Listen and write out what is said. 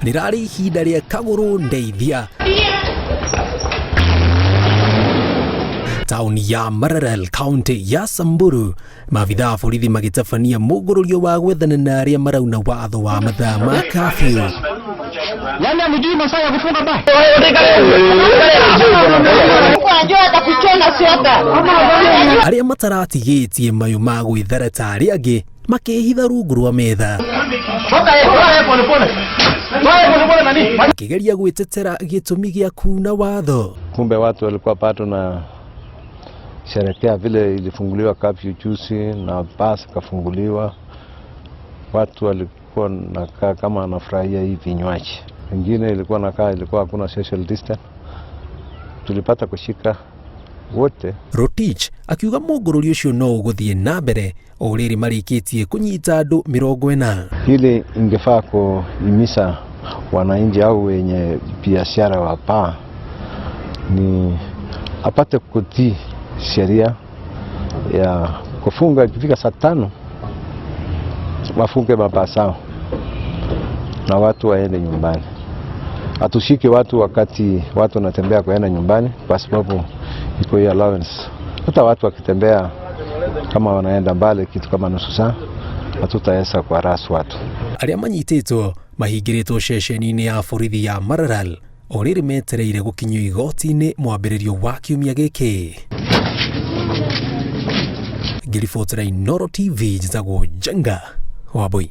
Rĩrarĩ ihinda rĩa kagũrũ ndeithia. Taũni ya Maralal, kaunti ya Samburu, maabithaa a borithi magĩtabania mũgũrũrio wa gwethana na arĩa marauna watho wa mathaa ma kafyu. Yaani hamjui masaa ya kufunga baa? Arĩa mataratigĩtie mayũ ma gwĩthara ta arĩa angĩ makĩhitha rungu rwa metha. Makĩgeria gwĩtetera gĩtũmi gĩa kuna watho. Kumbe watu walikuwa bado na sherekea vile ilifunguliwa curfew juzi na basi kafunguliwa, watu walikuwa nakaa kama wanafurahia hii vinywaji. Wengine ilikuwa nakaa ilikuwa hakuna social distance. Tulipata kushika wote. Rotich akiuga mũngũrũri ũcio no ũgũthiĩ na mbere o rĩrĩ marĩkĩtie kũnyita andũ 40. Hili ingefaa kuhimiza wananchi au wenye biashara wa baa ni apate kutii sheria ya kufunga ikifika saa 5 wafunge mabaa zao na watu waende nyumbani. Hatushiki watu wakati watu wanatembea kuenda nyumbani kwa sababu iko hiyo allowance. Hata watu wakitembea kama wanaenda mbali kitu kama nusu saa hatutaweza kuharass watu. Arĩa manyitĩtwo mahingĩrĩtwo ceceni-inĩ ya borithi ya Maralal o rĩrĩ metereire gũkinyio igoti-inĩ mwambĩrĩrio wa kiumia gĩkĩ. Ngĩribotera Inooro TV, njĩtagwo Njenga Wambui.